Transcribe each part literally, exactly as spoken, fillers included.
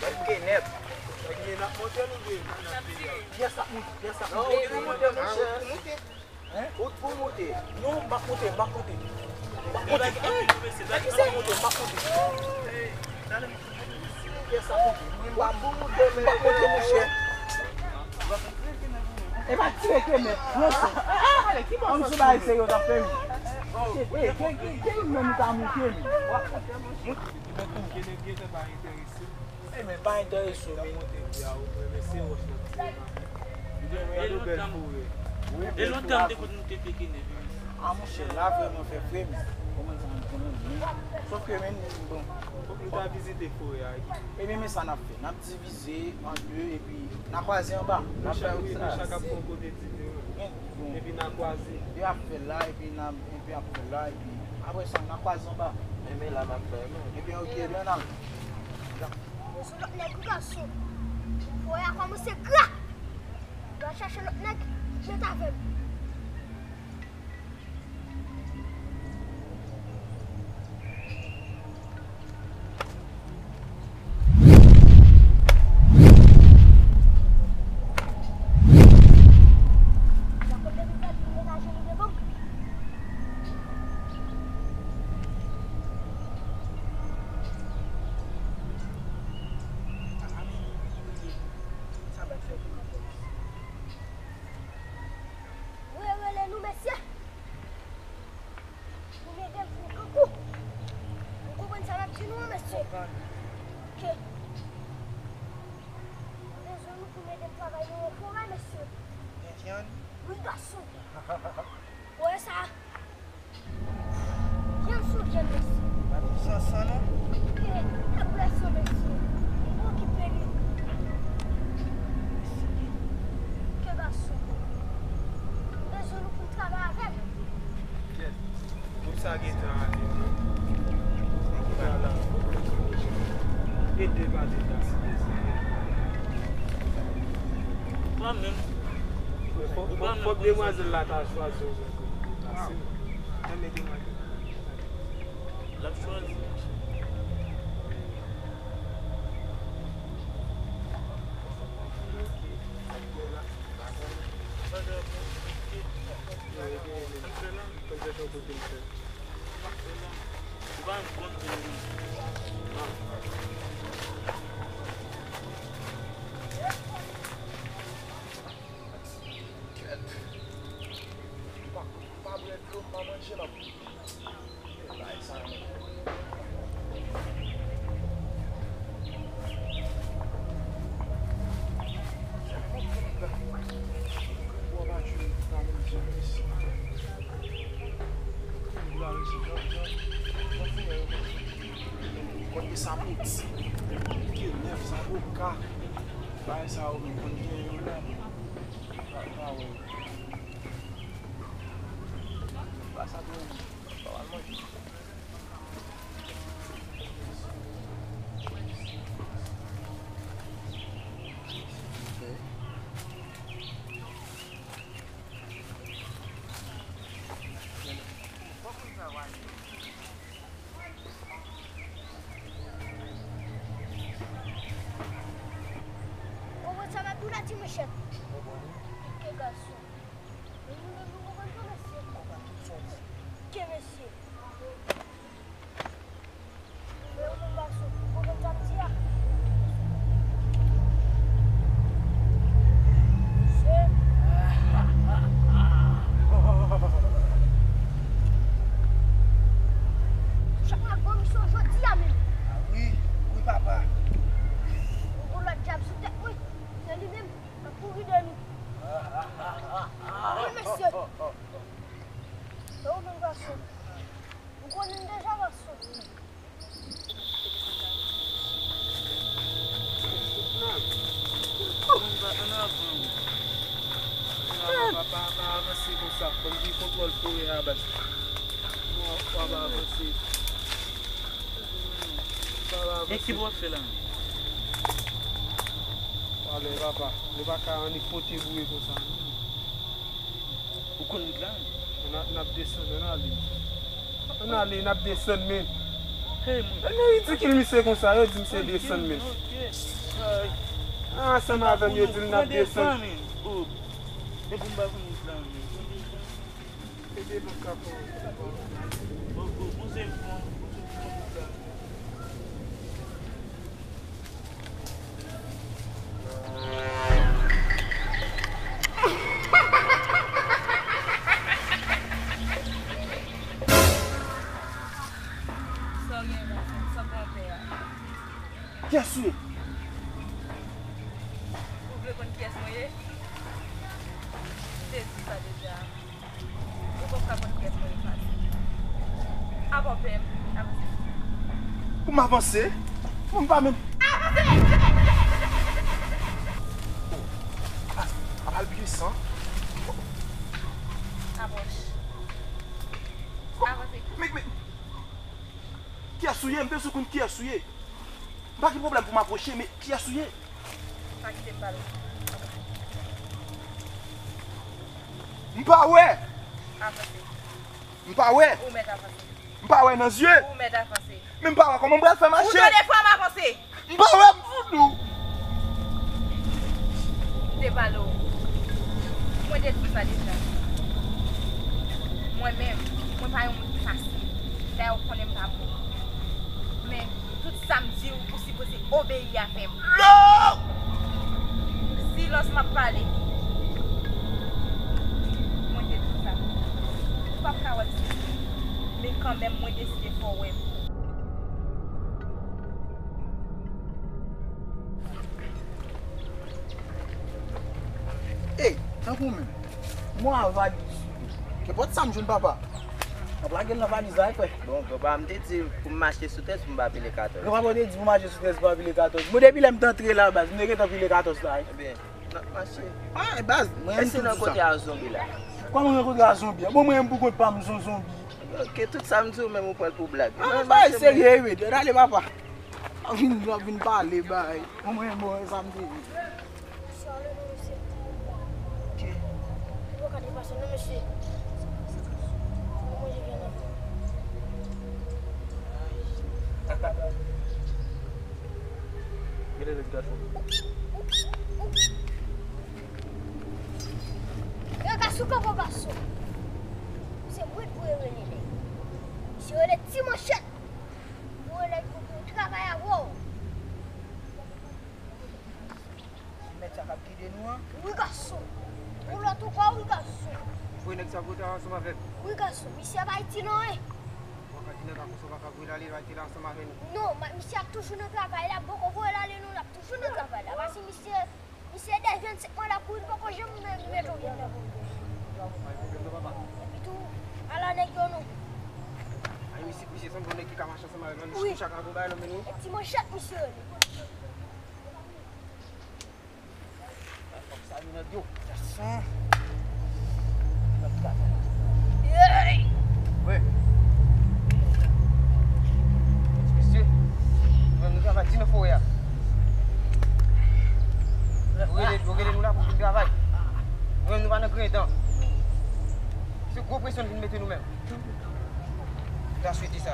Gade kenèp. Gen n ap monte nou vle. Pyès ap moute, pyès ap moute. Ou pou moute, monchè. Hein? Ou pou moute. Non, m p ap moute, m p ap moute. M p ap moute. Hein? Gade sa. M p ap moute, m p ap moute. Pyès ap moute. Mwen m p ap moute, monchè. E pa tire kenèp, non, sè. Ann sou bagay serye w t ap fè, wi. Ke, ke, ke, ke, ke, menm ou ta moute, wi. Kenèp gen pa enterese. E men pa enterese w, men. Monte pi a, ou mwen, men se wòch nan tire pa. Gade bèl foure. E lontan m te konn moute pye kenèp, wi. A monchè, la vrèman fè fre, men. Kòman di m konnen, men. Sòf ke, men, bon. Fòk nou ta vizite foure a, epi. E men, men sa n ap fè. N ap divize an de, epi n a kwaze anba. N ap fè wi, nou chak ap pran kote diferan. Epi n a kwaze. Yo ap fè la, epi n a, epi ap fè la, epi apre sa, n a kwaze anba. Men, men la m ap fè, non. Ebyen, oke, men n al. Bezwen lòt nèg wi gason. Foye a kòmanse gra. Mwen al chache lòt nèg, met avè m. Mwen rele nou, mesye. Pou n ede m fè kankou. Ou konprann sa m ap di nou an, mesye? Ke nou bezwen nou pou n ede m travay nan yon forè, mesye. Wi, gason. Ou wè sa? Vyann sou vyann, mesye. Pa di san san, non. E, e presyon, mesye. M okipe li. Ke gason. M bezwen nou pou n travay avè m. Kèt. Moun sa gentan ale, non. Ala. E de pa de la. Mwen menm. Fòk, fòk, fòk demwazèl la ta chwazi yon moun pou l pase. Nan men demwazèl la. L ap chwazi. Kèt. M pa, m pa bwè dlo, m pa manje, m ap Kote sa piti, kenèp, zaboka, bagay sa yo menm konn gen yo la. Pa, pa wè yo. Pa sa tou, pa al manje. Konprann sa m ap di w la, ti monchè. Ke gason. Men nou menm nou konprann tou, mesye. Ke mesye. Men ou menm gason, ou konprann sa m di a? Se Chak nèg gon misyon jodi a menm. A wi, wi papa. Yon lòt dyab sou tèt mwen, se li menm k ap kouri de nou. Wi, mesye. E ou menm gason? Ou konnen m deja, gason. Ann avan. Ann avan, pa, pa, pa avanse konsa. Fò n gen kontwòl forè a, baz. W ap avanse. Pa avanse. E ki w ap fè la menm? Pale, papa. Nou pa ka annik pote boure konsa, non. Ou konn wout la? N ap, n ap desann, ann ale. Ann ale, n ap desann, men. Hey, mwen. Tande ridikil misye konsa, yo di misye desann, men. Ah, ansanm avè m, yo di l n ap desann. Sa w gen la, sa w pran pè a? Kiyès ou ye? Ou vle konn kiyès mwen ye? M te di sa deja. Ou p ap ka konn kiyès mwen ye fasil. Apa w pè m? Avanse. Pou m avanse? Mwen m pa menm. Avanse! Apa l pwisan. Apwòch. Avanse. Men, men, kiyès ou ye? M bezwen konn kiyès ou ye. M pa gen pwoblèm pou m apwoche, men kiyès ou ye? Pa kite m pale. M pa wè! Avanse. M pa wè! Ou mèt avanse. M pa wè nan zye! Ou mèt avanse. Men m pa wè kòman m pral fè mache! Ou tande fwa m avanse! M pa wè m voudou! M te pale w. Mwen te di w sa deja. Mwen menm, mwen pa yon moun ki fasil. Dayè, ou konnen m pa moun. Men, tout sa m di w, ou sipoze obeyi avè m. Non! Silans m ap pale. Mwen te di w sa. Ou p ap ka wè m sezi. Men kanmenm, mwen deside fè w wè m. Ey, tanpri w menm. Mwen a valiz. Kenpòt sa m jwenn papa. M ap lage l nan valiz la, wi, frè. Bon, papa, m te di pou m mache sou tèt pou m pa pile katòz. Granpapa w te di pou m mache sou tèt pou m pa pile katòz. Mwen, depi lè m t antre la, baz, m te gentan pile katòz la, wi. Ebyen, n ap mache. Ah, baz, mwen menm tou di sa. Èske n rankontre a zonbi la? Kòman rankontre a zonbi a? Bon, mwen menm pou kont pa m, m se yon zonbi. Ok, tout sa m di w menm ou pran l pou blag. Ah, bagay serye, wi. Ann ale, papa. W ap vin, w ap vin pale, bay. Bon, mwen, bon, sa m te di. Mesye, ale non, mesye. Ok. Ou pa ka depase non, mesye. Ou manje vyann nan. Gade lèt gason. Yo, gason, kòman gason? Se mwen pou yo rele nèg. Se yo rele ti manchèt. Mwen lè pou travay avè w. Se mèt sa k ap gide nou an? Wi, gason. Yon lòt ankò, wi, gason. Ou voye nèg sa pou travay ansanm avè m? Wi, gason. Misye pa itil anyen. Ou pa ka di nèg la konsa, ou pa ka voye l ale, l rete la ansanm avè nou. Non, ma-, misye ap toujou nan travay la, m poko voye l ale non, l ap toujou nan travay la. Paske misye Misye de vennsenk mwa l ap kouri, li poko janm met, met yon vyann nan bouch li. Pa gen pwoblèm non, papa. Epi tou, ala nèg yo non. Ay, misye, misye sanble yon nèg ki ka mache ansanm avè m. Wi. Misye chak la gon bagay nan men nou. E ti manchèt misye rele. Fòk sa vin nan yo. Gason. Ey! Wi. Ti mesye, nou menm nou travay di nan forè a. Yo rele, yo rele nou la pou vin travay. Nou menm nou pa nan grenn dan. Se gwo presyon nou vin mete nou menm. Ou ta swete sa.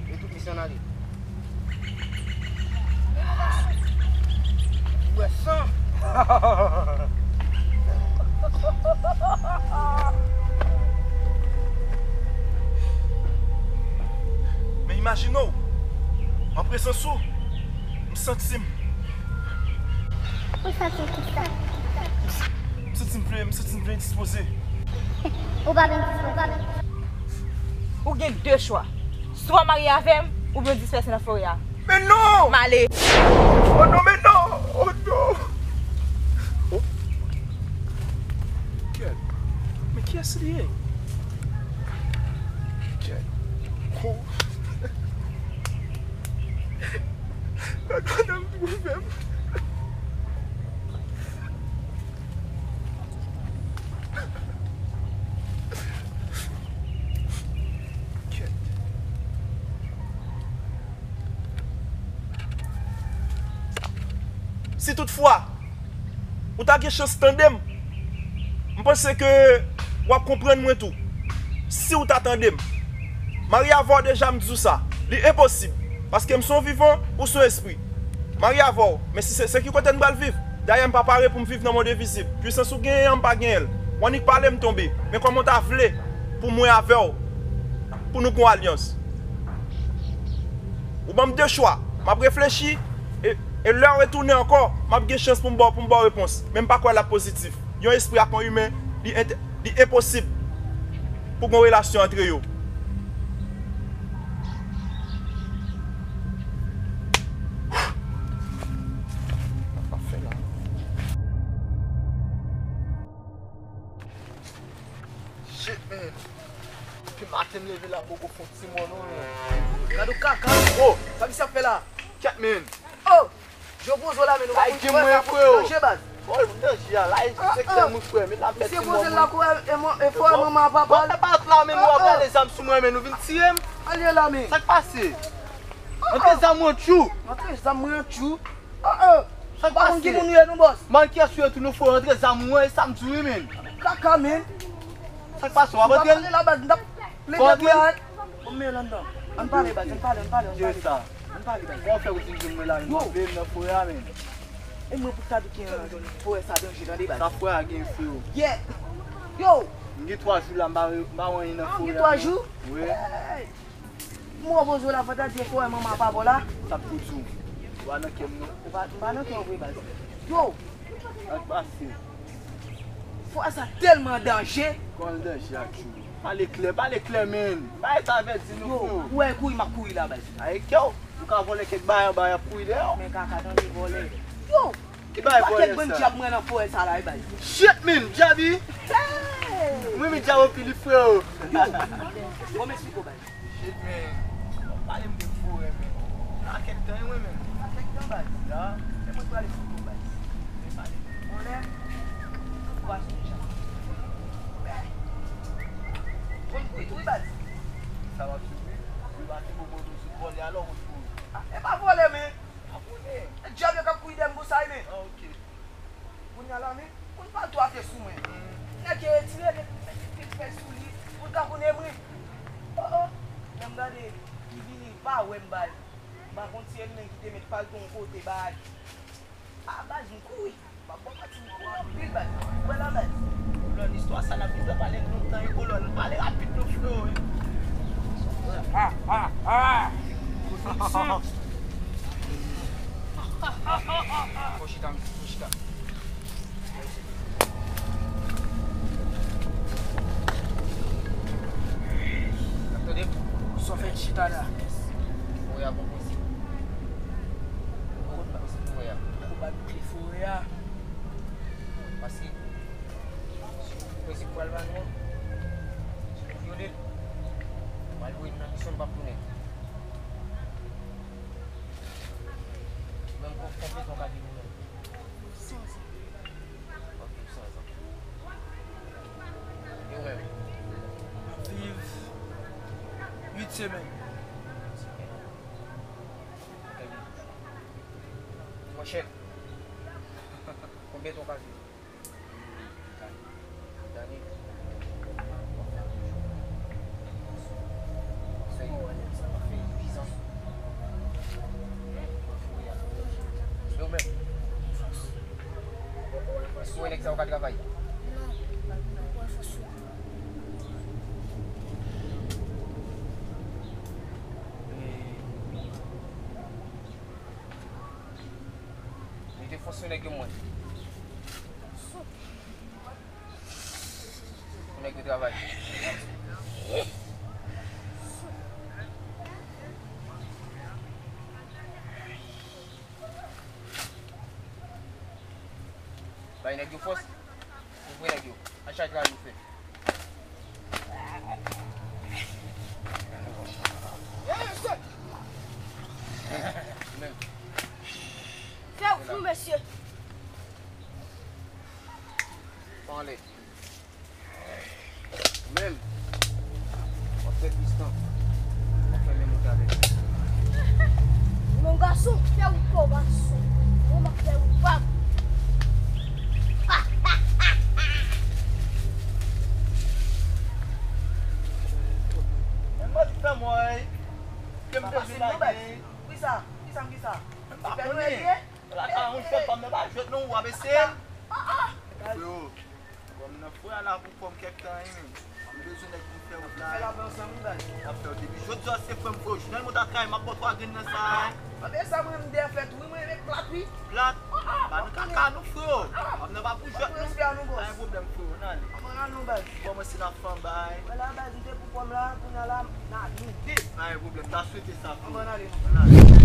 Yo tou pis ann ale. Ou bwè san. Men imajine w, an prezans ou, m santi m Ou santi w kisa? M santi m vle, m santi m vle endispoze. Ou pa byen dispoze. Ou gen de chwa. Swa w marye avè m, oubyen w disperse nan forè a. Men non! M ale. Oh non, men non! Oh non! Oh. Kèt. Men kiyès li ye? Kèt. Ko. Gad pandan m twouve m. Kèt. Si toutfwa ou ta gen chans tande m, m panse ke w ap konprann mwen tou. Si w ta tande m, Mari avè w deja, m di w sa. Li enposib. Paske m se yon vivan, ou se yon espri. Mari avè w, men si se, se ki kote n pral viv? Dayè, m pa pare pou m viv nan mond envizib. Pwisans ou genyen an, m pa genyen l. W annik pale m tonbe. Men kòman w ta vle pou mwen avè w, pou nou gen yon alyans? Ou ban m de chwa. M ap reflechi, e, e lè w retounen ankò, m ap gen chans pou m ba w, pou m ba w repons. Men m pa kwè l ap pozitif. Yon espri ak yon imen, li ent-, li enposib pou gen yon relasyon antre yo. Sa k ap fè la? Shit, man. Depi maten m leve la, m poko fè yon ti mòn, non, man. Gad yon kaka. Oh! Sa misye ap fè la? Kèt, man. Oh! Jò poze w la, men nou pa konn frè sa, frè, frè. Danje, baz. Oh, danje a, la, e sektè mwen, frè, men la fè ti mòn. Misye poze l la, kou, e, e, e, frè, manman, papa. Bon, papa, la, men nou ap gade zam sou mwen, men nou vin tire m. Al ye la, men. Sa k pase? Antre zam mwen tjou. Antre zam mwen tjou. Oh, oh. Sa k pase? Ou pa konn ki moun ou ye, non, bòs? Man, kiyès ou ye tou, non, frè, antre zam mwen, e sa m di w, wi, men. Kaka, men. Sa k pase? W ap antre l? Ou pa pale la, baz, m t ap plede pou la. Bon, men, anndan. Ann pale, baz, ann pale, ann pale, ann pale. Kiyès sa? Ann pale, baz. Kòman w fè pou di m jwenn mwen la, men w ap veye m nan forè a, men. E mwen pou ta di ki an forè sa danje, tande, baz. Sa forè a gen, freo. Yeah. Yo. M gen twa jou la, m pa, m pa wè anyen nan forè a, men. Ah, gen twa jou? Wi. Hey. Mwen poze w la, fò ta di fò manman pa bò la. Sa pou di w. Ou pa nan kè m, non. Ou pa, m pa nan kè w vre, baz. Yo! Sa k pase? Fò sa tèlman danje. Kòman l danje ak ou? Pale klè, pale klè, men. Bay ta avèti nou, freo. Yo, ou wè kouri m ap kouri la, baz. Ay, kè w. Ou ka vòlè kèk bagay anba, y ap kouri dèyè w. Men kaka, tande vòlè. Yo! Ki bagay vòlè sa? Pakèt bann dyab mwen nan forè sa la, wi, baz. Shit, man, dyab, wi. Hey! Mwen, men dyab anpil, wi, freo. Yo! Bon, m eksplike w, baz. Shit, man. W ap pale m de forè, man. Nan kèk tan, wi, man. Nan kèk tan, baz. Ya. E mwen prale fout ou, baz. Men pale. On lè, ou pa sou deja. Konn kwit, wi, baz. Sa w ap sou kwit? Ou pa te bon, bon, bon, sou vòlè, alò, ou sou. Ah, e pa vòlè, men. Pa vòlè. E dyab yo k ap kouri dèyè m konsa, wi, men. Ah, ok. Kounye a la, men, konn palto a te sou mwen. Nèg yo retire, nèg yo fè sou li, pou l ka konn e mwen. Oh, oh. Lè m gade, li vini, li pa wè m, baz. M pa konn si e li menm ki te met palto yon kote, baz. Ah, baz, m kouri. M ap ba w manti, m kouri anpil, baz. Ou wè la, baz. Kolòn, istwa sa n ap viv la, pale lontan, wi, kolòn. Pale rapid, non, freo, wi. Ah, ah, ah. Kote m sou. Fò chita, fò chita. N ap tande? Sa w fè chita la? Forè a gon prensip. Gon prensip forè a. Ou bat kle forè a. Paske si prensip pral ba nou an, si nou vyole l, pral voye m nan misyon, m p ap tounen. Menm kon, konbyen tan w ka viv ou menm? San zan. Ok, san zan. E ou menm? M ap viv uit semèn. Uit semèn. Trè byen. Monchè, konbyen tan w ka viv? Dani. Fè, fè diz ans. E ou menm? Ou wè nèg sa yo ka travay? Non, mwen pa wè fòs yo. Mete fòs sou nèg yo, mwen. Pou nèg yo travay. Bay nèg yo fòs. Ouvri nèg yo. Al chay travay nou fè. Ou menm. Fè w fou, mesye. Pa anlè. Ou menm, w ap fè plis tan. W ap fè menm wout avè l. Mon gason, fè wout pa w, gason. Mwen, m ap fè wout pa m. Men mwen di fè mò. Pa konnen. La ka yon jwèt, pa m nan pa jwèt non, w ap eseye. Freo, kòm nan frè a la pou kòm kèk tan, wi, men. M bezwen nèg pou fè wout la. Fè la ansanm, wi, baz. N ap fè w depi jodi a, se frè m, freo. Jounèl mwen ta kay, m ap bò twa grenn nan sa, wi. Anben sa, mwen, m defèt, wi, mwen, men plat, wi. Plat? Pa n kaka, nou, freo. Pa m nan pa pou jwèt, non. Respè a nou, bòs. Pa gen pwoblèm, freo, n ale. Anben, al non, baz. Kòmanse n ap fè anba, wi. Wè la, baz, m te pou kòm la, kounye a la, n ale, nou de. Pa gen pwoblèm, ta swete sa, freo. Anben, n ale, non. N ale.